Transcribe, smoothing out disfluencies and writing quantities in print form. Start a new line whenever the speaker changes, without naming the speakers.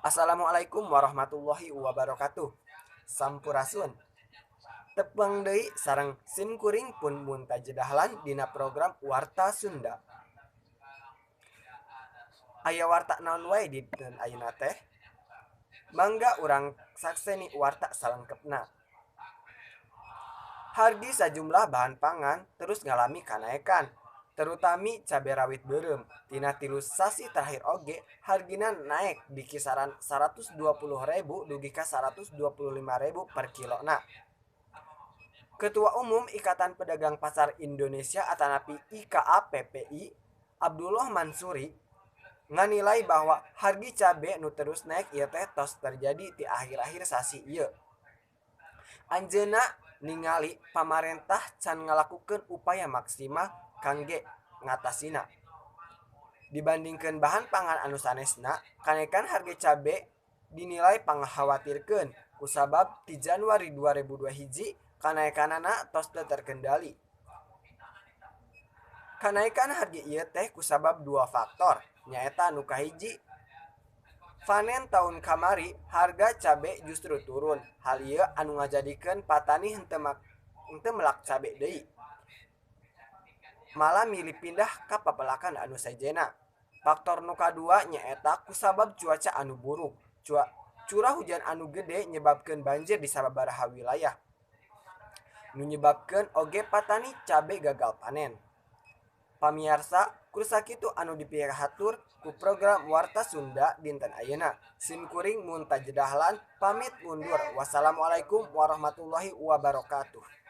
Assalamualaikum warahmatullahi wabarakatuh. Sampurasun. Tepang deui sareng sim kuring pun Muntaji Dahlan dina program Warta Sunda. Aya warta naon wae di dinten ayeuna teh? Mangga urang sakseni warta salengkepna. Hargi sajumlah bahan pangan terus ngalami kanaekan, terutami cabe rawit beureum. Tina 3 sasih terakhir oge hargina naek di kisaran 120.000 dugi ka 125.000 per kilona. Ketua Umum Ikatan Pedagang Pasar Indonesia atanapi IKAPPI Abdullah Mansuri nganilai bahwa hargi cabe nu terus naek ieu teh tos terjadi ti akhir-akhir sasih ieu. Anjeunna ningali pamarentah can ngalakukeun upaya maksimal kangge ngatasina. Dibandingkeun bahan pangan anu sanesna, kanaekan harga cabe dinilai pangkhawatirkeun kusabab ti Januari 2021 kanaekanana tos teu terkendali. Kanaekan harga ieu teh kusabab dua faktor, nyaeta nu kahiji panen taun kamari harga cabe justru turun, hal ieu anu ngajadikeun patani henteu melak cabe deui. Malah milih pindah ka papelakan anu sejenna. Faktor nu kadua nyaeta kusabab cuaca anu buruk. Curah hujan anu gede nyebabkeun banjir di sababaraha wilayah. Nu nyebabkeun oge patani cabe gagal panen. Pamiarsa, kur sakitu anu dipikahatur ku program Warta Sunda dinten ayeuna. Sim kuring Muntaji Dahlan pamit mundur. Wassalamualaikum warahmatullahi wabarakatuh.